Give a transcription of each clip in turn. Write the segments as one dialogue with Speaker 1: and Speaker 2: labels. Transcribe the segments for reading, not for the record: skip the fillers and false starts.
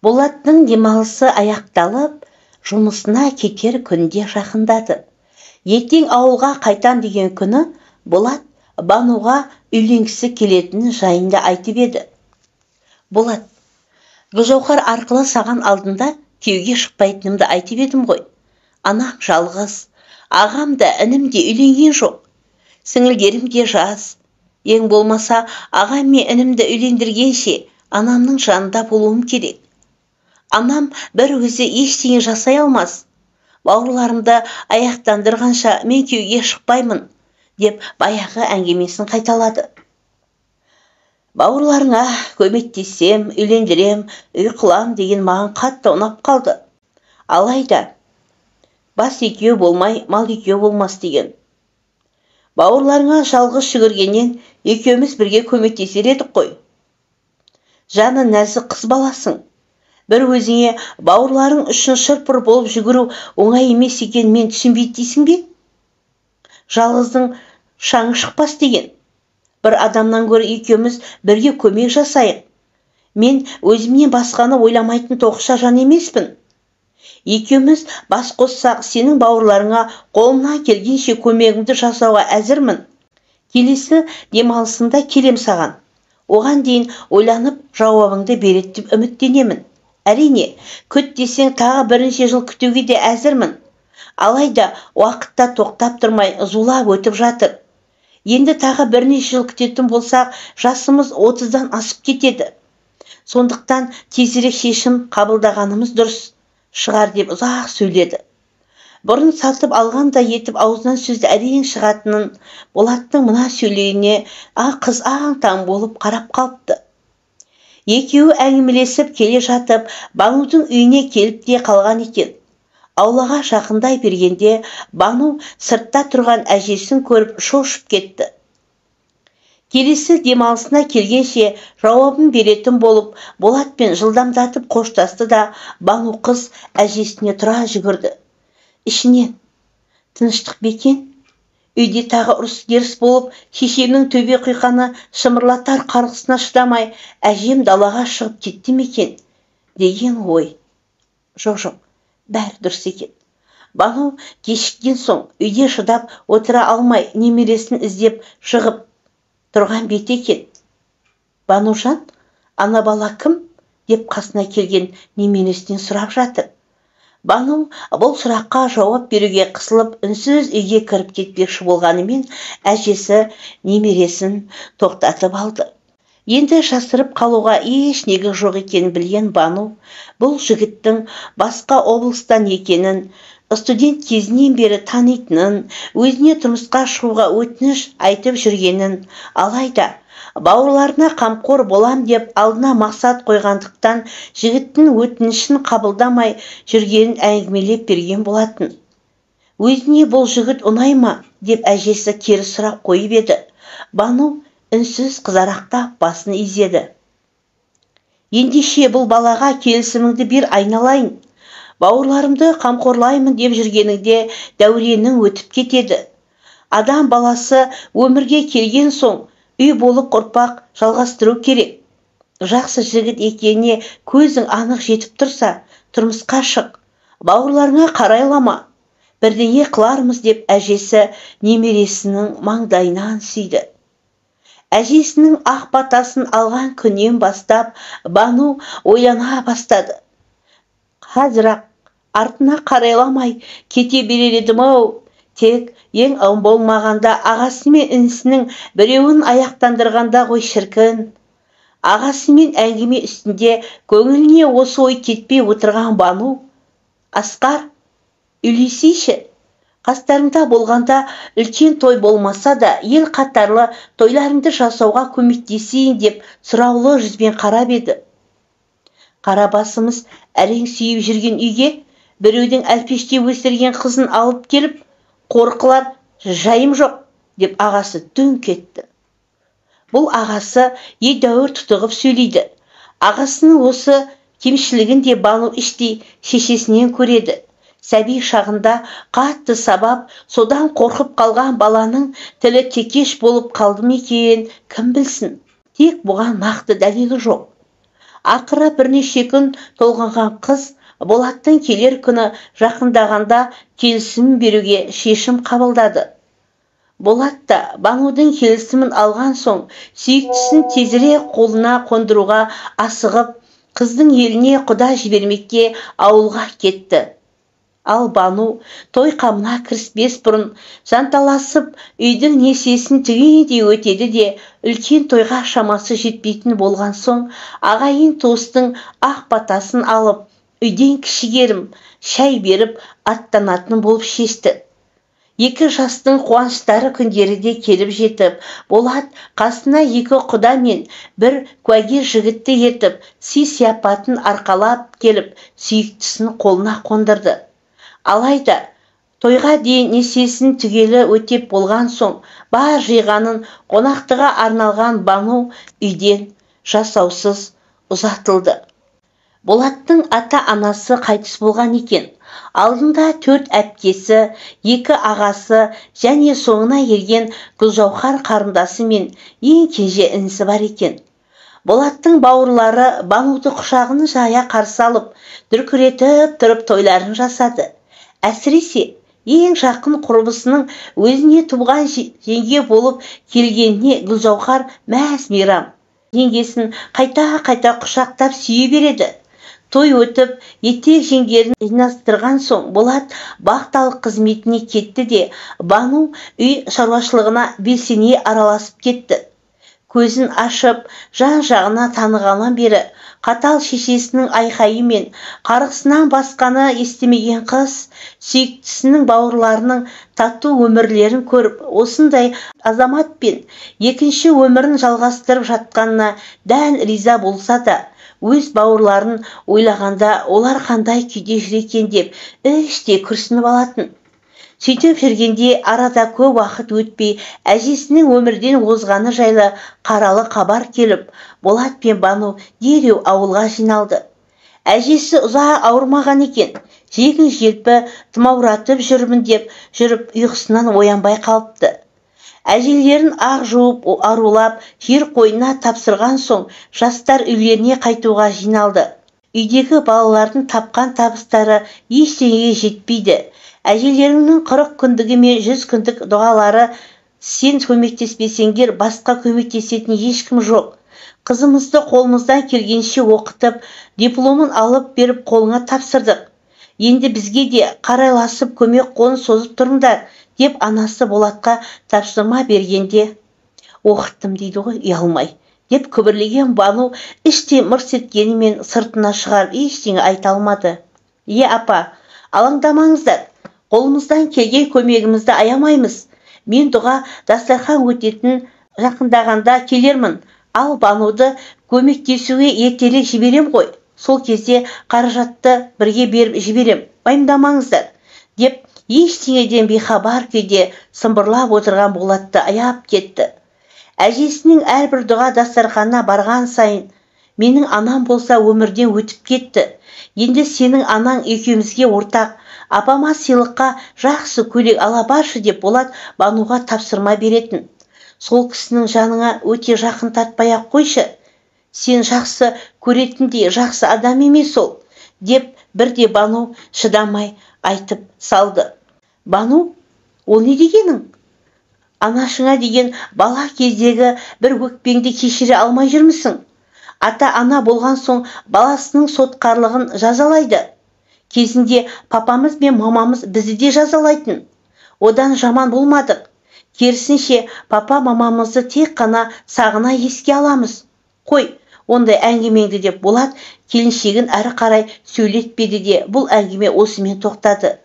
Speaker 1: Болаттың демалысы аяқталып, жұмысына кетер күнде жақындады. Ертең ауылға қайтам деген күні Болат Бануға үйленгісі келетіні жайында айтып еді. Болат, Гүлжауһар арқылы саған алдында күйеуге шықпайтынымды айтып едім ғой. Анам жалғыз, ағам да інім де үйленген жоқ. Сіңілдерім де жас. Ең болмаса ағам мен інімді үйлендіргенше анамның жанында болуым керек. Анам бір өзі ештеңе жасай алмас. Бауырларымды аяқтандырғанша мен күйеуге шықпаймын, деп баяғы әңгімесін қайталады. Бауырларыңа көмектесем, үйлендірем, үй қылам деген маған қатты ұнап қалды. Алайда бас екеу болмай, мал екеу болмас деген. Бауырларыңа жалғыз жүгіргеннен екеуміз бірге көмектесер едік қой. Жаны нәзік қыз баласың. Бір өзіңе бауырларың үшін шырпыр болып жүгіру оңай емес екен, мен түсінбейді дейсің бе? Жалғыздың шаңы шықпас деген. Бір адамнан гөрі екеуміз бірге көмек жасайық. Мен өзімнен басқаны ойламайтын тоқша жан емеспін. Екеуміз бас қоссақ, сенің бауырларыңа қолымнан келгенше көмегімді жасауға әзірмін. Келесі демалысында келем саған. Оған дейін ойланып жауабыңды береді деп үміттенемін. Әрине, күт десең тағы бірнеше жыл күтуге де әзірмін. Алайда уақытта тоқтап тұрмай зулап өтіп жатыр. Енді тағы бірнеше жыл күтетін болсақ, жасымыз 30-дан асып кетеді. Сондықтан тезірек шешім қабылдағанымыз дұрыс шығар деп ұзақ сөйледі. Бұрын сатып алғандай етіп аузынан сөзді әрең шығатынын Болаттың мына сөйлеуіне қыз аң-таң болып қарап қалыпты. Екеуі әңгімелесіп келе жатып, Банудың үйіне келіп те қалған екен. Аулаға жақындай бергенде Бану сыртта тұрған әжесін көріп шошып кетті. Келесі демалысына келгенше жауабын беретін болып, Болатпен жылдамдатып қоштасты да Бану қыз әжесіне тұра жүгірді. Ішінен, тыныштық бекен? Үйде тағы ұрыс-керіс болып, шешемнің төбе құйқаны шымырлатар қарғысына шыдамай, әжем далаға шығып кетті ме екен деген ой. Жоқ, бәрі дұрыс екен. Бану кешіккен соң үйде шыдап отыра алмай немересін іздеп шығып тұрған беті екен. Банужан, ана бала кім? Деп қасына келген немересінен сұрап жатыр. Бану бұл сұраққа жауап беруге қысылып, үнсіз үйге кіріп кетпекші болғанымен әжесі немересін тоқтатып алды. Енді жасырып қалуға еш негіз жоқ екенін білген Бану бұл жігіттің басқа облыстан екенін, студент кезінен бері танитынын, өзіне тұрмысқа шығуға өтініш айтып жүргенін, алайда бауырларына қамқор болам деп алдына мақсат қойғандықтан жігіттің өтінішін қабылдамай жүргенін әңгімелеп берген болатын. Өзіне бұл жігіт ұнай ма деп әжесі кері сұрақ қойып еді. Бану үнсіз қызарақтап басын изеді. Ендеше бұл балаға келісіміңді бер айналайын. Бауырларымды қамқорлаймын деп жүргеніңде дәуренің өтіп кетеді. Адам баласы өмірге келген соң үй болып ұрпақ жалғастыру керек. Жақсы жігіт екеніне көзің анық жетіп тұрса, тұрмысқа шық, бауырларыңа қарайлама, бірдеңе қылармыз деп әжесі немересінің маңдайынан сүйді. Әжесінің ақ батасын алған күннен бастап Бану ойлана бастады. Қазір-ақ артына қарайламай кете берер едім-ау. Тек ең болмағанда ағасы мен інісінің біреуін аяқтандырғанда ғой шіркін. Ағасымен әңгіме үстінде көңіліне осы ой кетпей отырған Бану, Асқар, үйлесейші, қастарыңда болғанда үлкен той болмаса да ел қатарлы тойларыңды жасауға көмектесейін деп сұраулы жүзбен қарап еді. Қара басымыз әрең сүйіп жүрген үйге біреудің әлпештеп өсірген қызын алып келіп, қорқылар жайым жоқ деп ағасы дүңк етті. Бұл ағасы едәуір тұтығып сөйлейді. Ағасының осы кемшілігін де Бану іштей шешесінен көреді. Сәби шағында қатты сабап, содан қорқып қалған баланың тілі текеш болып қалды ма екен, кім білсін. Тек бұған нақты дәлелі жоқ. Ақыры бірнеше күн толғанған қыз Болаттың келер күні жақындағанда келісім беруге шешім қабылдады. Болат та Банудың келісімін алған соң сүйіктісін тезірек қолына қондыруға асығып, қыздың еліне құда жібермекке ауылға кетті. Ал Бану той қамына кіріспес бұрын жанталасып үйдің несиесін түгендей өтеді де, үлкен тойға шамасы жетпейтін болған соң ағайын туыстың ақ батасын алып, үйден кішігерім шай беріп аттанатын болып шешті. Екі жастың қуаныштары күндері де келіп жетіп, Болат қасына екі құда мен бір куәгер жігітті ертіп, сый-сияпатын арқалап келіп, сүйіктісін қолына қондырды. Алайда тойға дейін несиесін түгелі өтеп болған соң, бар жиғанын қонақтыға арналған Бану үйден жасаусыз ұзатылды. Болаттың ата-анасы қайтыс болған екен. Алдында 4 әпкесі, 2 ағасы және соңына ерген Гүлжауһар қарындасы мен ең кенже інісі бар екен. Болаттың бауырлары Бануды құшағын жая қарсы алып, дүркіретіп тұрып тойларын жасады. Әсіресе ең жақын құрбысының өзіне туған жеңге болып келгеніне Гүлжауһар мәз мейрам. Жеңгесін қайта-қайта құшақтап сүйе береді. Той өтіп, етек жеңгерін жинастырған соң Болат бақталық қызметіне кетті де, Бану үй шаруашылығына белсене араласып кетті. Көзін ашып, жан-жағына танығаннан бері қатал шешесінің айқайы мен қарғысынан басқаны естімеген қыз сүйіктісінің бауырларының тату өмірлерін көріп, осындай азаматпен екінші өмірін жалғастырып жатқанына дән риза болса да, өз бауырларын ойлағанда олар қандай күйде жүр екен деп іштей күрсініп алатын. Сөйтіп жүргенде арада көп уақыт өтпей әжесінің өмірден озғаны жайлы қаралы хабар келіп, Болат пен Бану дереу ауылға жиналды. Әжесі ұзақ ауырмаған екен, жеңіл-желпі тұмауратып жүрмін деп жүріп ұйқысынан оянбай қалыпты. Әжелерін ақ жуып арулап жер қойнына тапсырған соң жастар үйлеріне қайтуға жиналды. Үйдегі балалардың тапқан табыстары ештеңеге жетпейді. Әжелеріңнің 40 күндігі мен 100 күндік дұғалары сен көмектеспесеңдер басқа көмектесетін ешкім жоқ. Қызымызды қолымыздан келгенше оқытып, дипломын алып беріп қолыңа тапсырдық. Енді бізге де қарайласып көмек қолын созып тұрыңдар, деп анасы Болатқа тапсырма бергенде, оқыттым дейді ғой ұялмай, деп күбірлеген Бану іштей мырс еткенімен сыртына шығарып ештеңе айта алмады. Е, апа, алаңдамаңыздар, қолымыздан келген көмегімізді аямаймыз. Мен дұға дастархан өтетін жақындағанда келермін, ал Бануды көмектесуге ертерек жіберем ғой. Сол кезде қаражатты бірге беріп жіберем, уайымдамаңыздар, деп ештеңеден бейхабар күйде сымбырлап отырған Болатты аяп кетті. Әжесінің әрбір дұға дастарханына барған сайын, менің анам болса өмірден өтіп кетті, енді сенің анаң екеумізге ортақ, апама сыйлыққа жақсы көйлек ала баршы деп Болат Бануға тапсырма беретін. Сол кісінің жаныңа өте жақын тартпай-ақ қойшы, сен жақсы көретіндей жақсы адам емес ол, деп бірде Бану шыдамай айтып салды. Бану, ол не дегенің? Анашыңа деген бала кездегі бір өкпеңді кешіре алмай жүрмісің? Ата-ана болған соң баласының сотқарлығын жазалайды. Кезінде папамыз бен мамамыз бізді де жазалайтын. Одан жаман болмадық. Керісінше, папа мамамызды тек қана сағына еске аламыз. Қой, ондай әңгімеңді деп Болат келіншегін әрі қарай сөйлетпеді де, бұл әңгіме осымен тоқтады.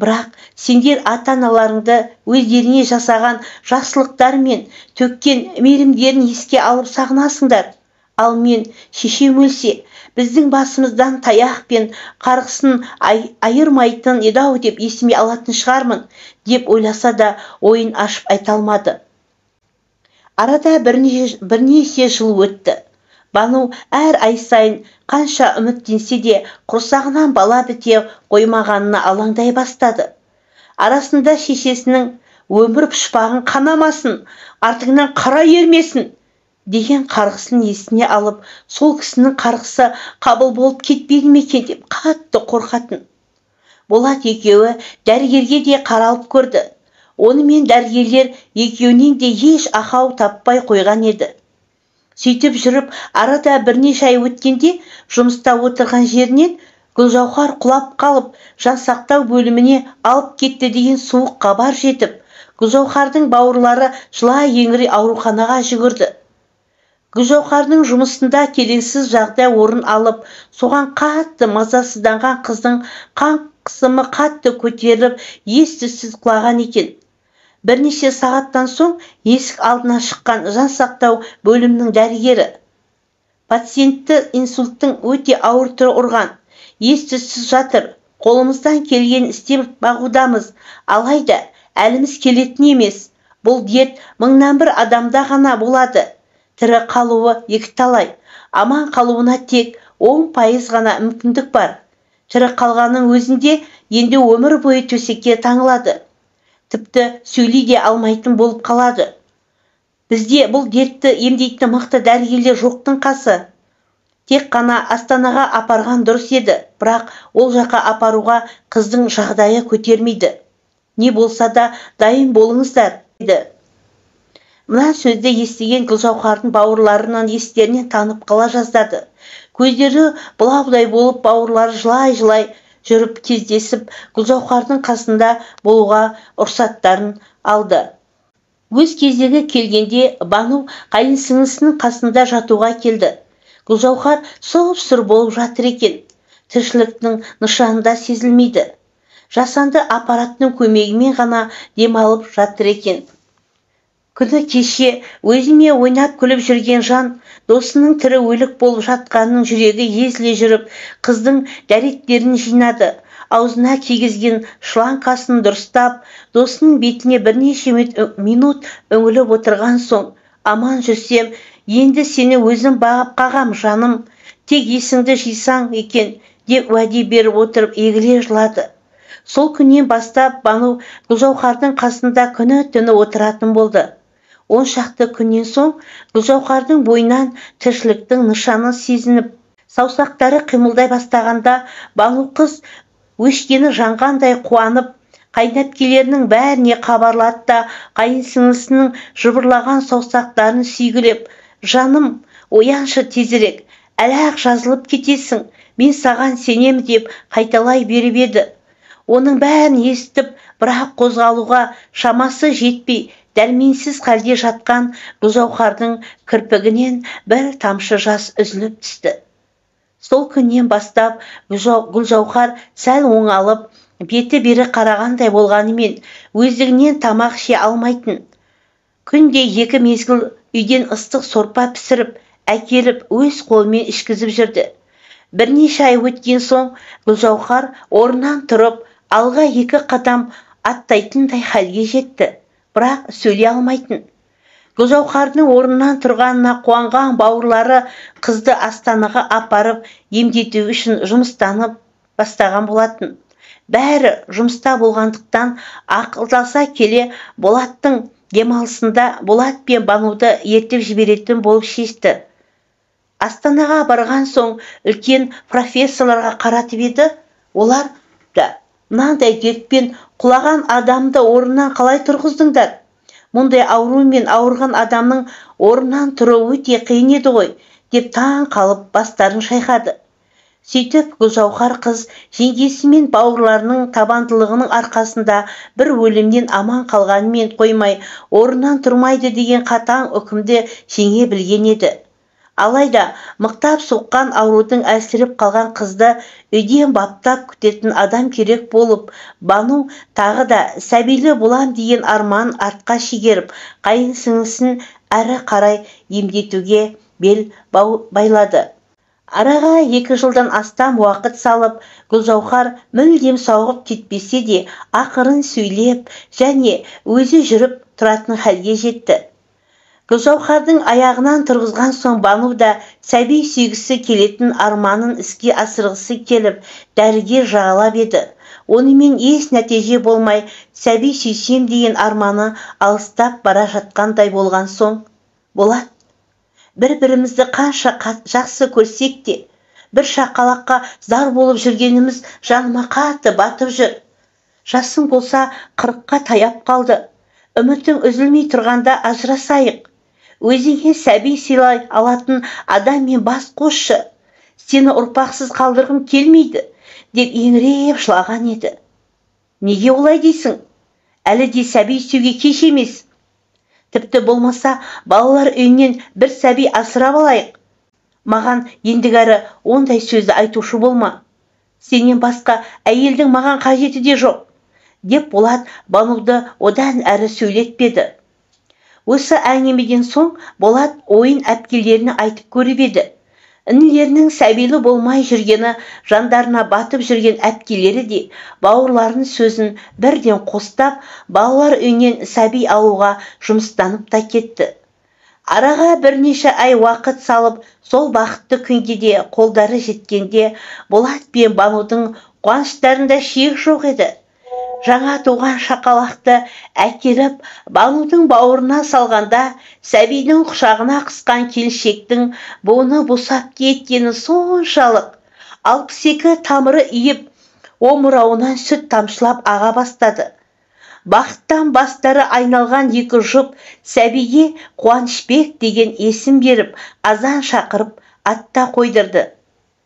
Speaker 1: Бірақ сендер ата-аналарыңды өздеріне жасаған жақсылықтар мен төккен мейірімдерін еске алып сағынасыңдар. Ал мен шешем өлсе, біздің басымыздан таяқ пен қарғысын айырмайтын еді-ау деп есіме алатын шығармын, деп ойласа да ойын ашып айта алмады. Арада бірнеше жыл өтті. Бану әр ай сайын қанша үміттенсе де құрсағынан бала біте қоймағанына алаңдай бастады. Арасында шешесінің өмір пұшпағын қанамасын, артыңнан қара ермесін Деген қарғысын есіне алып, сол кісінің қарғысы қабыл болып кетпеді ме екен деп қатты қорқатын. Болат екеуі дәрігерге де қаралып көрді. Онымен дәрігерлер екеуінен де еш ақау таппай қойған еді. Сөйтіп жүріп, арада бірнеше ай өткенде жұмыста отырған жерінен Гүлжауһар құлап қалып, жансақтау бөліміне алып кетті деген суық хабар жетіп, Гүлжауһардың бауырлары жылай еңірей ауруханаға жүгірді. Гүлжауһардың жұмысында келеңсіз жағдай орын алып, соған қатты мазасызданған қыздың қан қысымы қатты көтеріліп, ес-түссіз құлаған екен. Бірнеше сағаттан соң есік алдына шыққан жансақтау бөлімінің дәрігері: "Пациентті инсульттің өте ауыр түрі ұрған, ес-түссіз жатыр, қолымыздан келгенін істеп бағудамыз, алайда әліміз келетін емес. Бұл дерт мыңнан бір адамда ғана болады, тірі қалуы екіталай, аман қалуына тек 10% ғана мүмкіндік бар. Тірі қалғанның өзінде енді өмір бойы төсекке таңылады, тіпті сөйлей де алмайтын болып қалады. Бізде бұл дертті емдейтін мықты дәрігерлер жоқтың қасы. Тек қана Астанаға апарған дұрыс еді, бірақ ол жаққа апаруға қыздың жағдайы көтермейді. Не болса да дайын болыңыздар", деді. Мына сөзді естіген Гүлжауһардың бауырларынан естерінен танып қала жаздады. Көздері бұлаудай болып, бауырлары жылай-жылай жүріп кездесіп, Гүлжауһардың қасында болуға рұқсаттарын алды. Өз кезегі келгенде Бану қайын сіңлісінің қасында жатуға келді. Гүлжауһар сұп-сұр болып жатыр екен. Тіршіліктің нышаны да сезілмейді. Жасанды аппараттың көмегімен ғана демалып жатыр екен. Күні кеше өзіме ойнап күліп жүрген жан досының тірі өлік болып жатқанының жүрегі езіле жүріп, қыздың дәреттерін жинады. Аузына кигізген шланкасын дұрыстап, досының бетіне бірнеше минут үңіліп отырған соң: "Аман жүрсем, енді сені өзім бағып қағам, жаным, тек есіңді жисаң екен", деп уәде беріп отырып егіле жылады. Сол күннен бастап Бану Гүлжауһардың қасында күні-түні отыратын болды. 10 шақты күннен соң Гүлжауһардың бойынан тіршіліктің нышаны сезініп, саусақтары қимылдай бастағанда Бану қыз өшкені жанғандай қуанып, қайынәпкелерінің бәріне хабарлады да, қайын сіңлісінің жыбырлаған саусақтарын сүйгілеп: "Жаным, ояншы тезірек, әлі-ақ жазылып кетесің, мен саған сенем", деп қайталай беріп еді. Оның бәрін естіп, бірақ қозғалуға шамасы жетпей, дәрменсіз халде жатқан Гүлжауһардың кірпігінен бір тамшы жас үзіліп түсті. Сол күннен бастап Гүлжауһар сәл оңалып, беті бері қарағандай болғанымен, өздігінен тамақ іше алмайтын. Күнде 2 мезгіл үйден ыстық сорпа пісіріп, әкеліп өз қолымен ішкізіп жүрді. Бірнеше ай өткен соң Гүлжауһар орнынан тұрып, алға 2 қадам аттайтындай халге жетті, бірақ сөйлей алмайтын. Гүлжауһардың орнынан тұрғанына қуанған бауырлары қызды Астанаға апарып емдету үшін жұмыстанып бастаған болатын. Бәрі жұмыста болғандықтан ақылдаса келе Болаттың демалысында Болат пен Бануды ертіп жіберетін болып шешті. Астанаға барған соң үлкен профессорларға қаратып еді, олар да: "Мынандай дертпен құлаған адамды орнынан қалай тұрғыздыңдар? Мұндай аурумен ауырған адамның орнынан тұруы өте қиын еді ғой", деп таң қалып бастарын шайқады. Сөйтіп Гүлжауһар қыз жеңгесі мен бауырларының табандылығының арқасында бір өлімнен аман қалғанымен қоймай, орнынан тұрмайды деген қатаң үкімді жеңе білген еді. Алайда мықтап соққан аурудың әлсіреп қалған қызды үйден баптап күтетін адам керек болып, Бану тағы да сәбилі болам деген арман артқа шегеріп, қайын сіңлісін әрі қарай емдетуге бел байлады. Араға 2 жылдан астам уақыт салып, Гүлжауһар мүлдем сауығып кетпесе де, ақырын сөйлеп және өзі жүріп тұратын халге жетті. Гүлжауһардың аяғынан тұрғызған соң Бану да сәби сүйгісі келетін арманын іске асырғысы келіп, дәрігер жағалап еді. Онымен еш нәтиже болмай, сәби сүйсем деген арманы алыстап бара жатқандай болған соң, Болат, Бір-бірімізді қанша жақсы көрсек те, бір шақалаққа зар болып жүргеніміз жаныма қатты батып жүр. Жасың болса 40-қа таяп қалды. Үмітің үзілмей тұрғанда ажырасайық. Өзіңе сәби сыйлай алатын адаммен бас қосшы. Сені ұрпақсыз қалдырғым келмейді, деп еңіреп жылаған еді. Неге олай дейсің? Әлі де сәби сүюге кеш емес. Тіпті болмаса балалар үйінен бір сәби асырап алайық. Маған ендігәрі ондай сөзді айтушы болма. Сенен басқа әйелдің маған қажеті де жоқ, деп Болат Бануды одан әрі сөйлетпеді. Осы әңгімеден соң Болат ойын әпкелеріне айтып көріп еді. Інілерінің сәбилі болмай жүргені жандарына батып жүрген әпкелері де бауырларының сөзін бірден қостап, балалар үйінен сәби алуға жұмыстанып та кетті. Араға бірнеше ай уақыт салып, сол бақытты күнге де қолдары жеткенде Болат пен Банудың қуаныштарында шек жоқ еді. Жаңа туған шақалақты әкеліп, Банудың бауырына салғанда, сәбидің құшағына қысқан келіншектің буыны босап кеткені соншалық, 62 тамыры иіп, омырауынан сүт тамшылап аға бастады. Бақыттан бастары айналған екі жұп сәбиге Қуанышбек деген есім беріп, азан шақырып, атта қойдырды.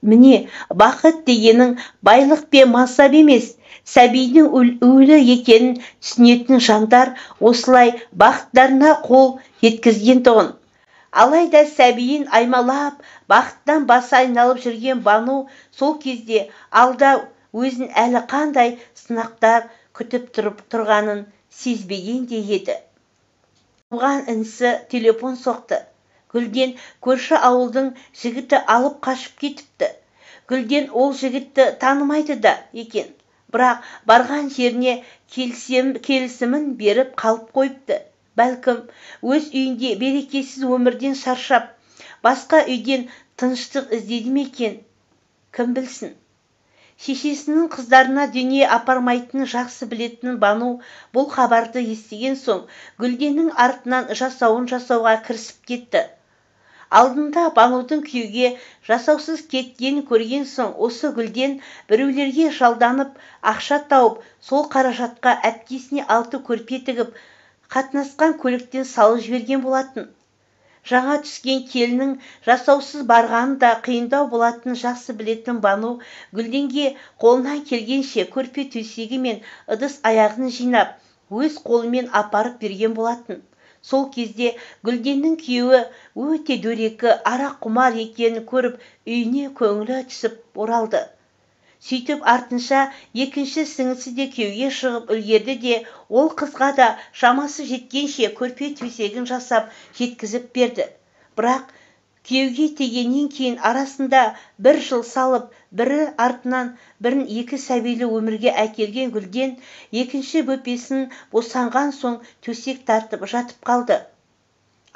Speaker 1: Міне, бақыт дегенің байлық пен мансап емес, сәбидің өлі екенін түсінетін жандар осылай бақыттарына қол жеткізген тұғын. Алайда сәбиін аймалап, бақыттан басы айналып жүрген Бану сол кезде алда өзін әлі қандай сынақтар күтіп тұрғанын сезбеген де еді. Туған інісі телефон соқты. Гүлден көрші ауылдың жігіті алып қашып кетіпті. Гүлден ол жігітті танымайды да екен. Бірақ барған жеріне келісімін беріп қалып қойыпты. Бәлкім, өз үйінде берекесіз өмірден шаршап, басқа үйден тыныштық іздеді ме екен? Кім білсін? Шешесінің қыздарына дүние апармайтынын жақсы білетін Бану бұл хабарды естіген соң Гүлденнің артынан жасауын жасауға кірісіп кетті. Алдында Банудың күйеуге жасаусыз кеткенін көрген соң осы Гүлден біреулерге жалданып ақша тауып, сол қаражатқа әпкесіне 6 көрпе тігіп, қатынасқан көліктен салып жіберген болатын. Жаңа түскен келіннің жасаусыз барғаны да қиындау болатынын жақсы білетін Бану Гүлденге қолынан келгенше көрпе төсегі мен ыдыс аяғын жинап, өз қолымен апарып берген болатын. Сол кезде Гүлденнің күйеуі өте дөрекі, арақ құмар екенін көріп, үйіне көңілі түсіп оралды. Сөйтіп артынша екінші сіңлісі де күйеуге шығып үлгерді де, ол қызға да шамасы жеткенше көрпе төсегін жасап жеткізіп берді. Бірақ күйеуге тигеннен кейін арасында бір жыл салып, бірі артынан бірін екі сәбилі өмірге әкелген Гүлден екінші бөпесін босанған соң төсек тартып жатып қалды.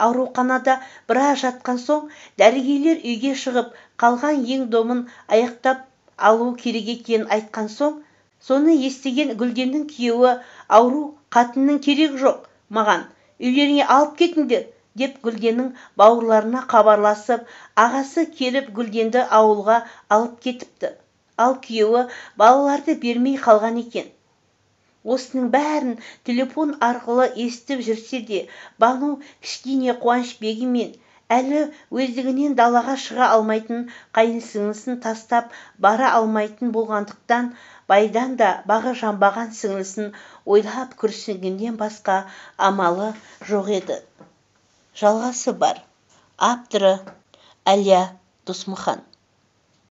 Speaker 1: Ауруханада біраз жатқан соң дәрігерлер үйге шығып, қалған ең домын аяқтап алу керек екенін айтқан соң, соны естіген Гүлденнің күйеуі ауру қатынның керек жоқ маған, үйлеріңе алып кетіңдер деп Гүлденнің бауырларына хабарласып, ағасы келіп Гүлденді ауылға алып кетіпті. Ал күйеуі балаларды бермей қалған екен. Осының бәрін телефон арқылы естіп жүрсе де, Бану кішкене Қуанышбегімен әлі өздігінен далаға шыға алмайтын қайынсіңлісін тастап бара алмайтын болғандықтан байдан да бағы жанбаған сіңлісін ойлап күрсінгеннен басқа амалы жоқ еді. Жалғасы бар. Авторы Әлия Досмұхан.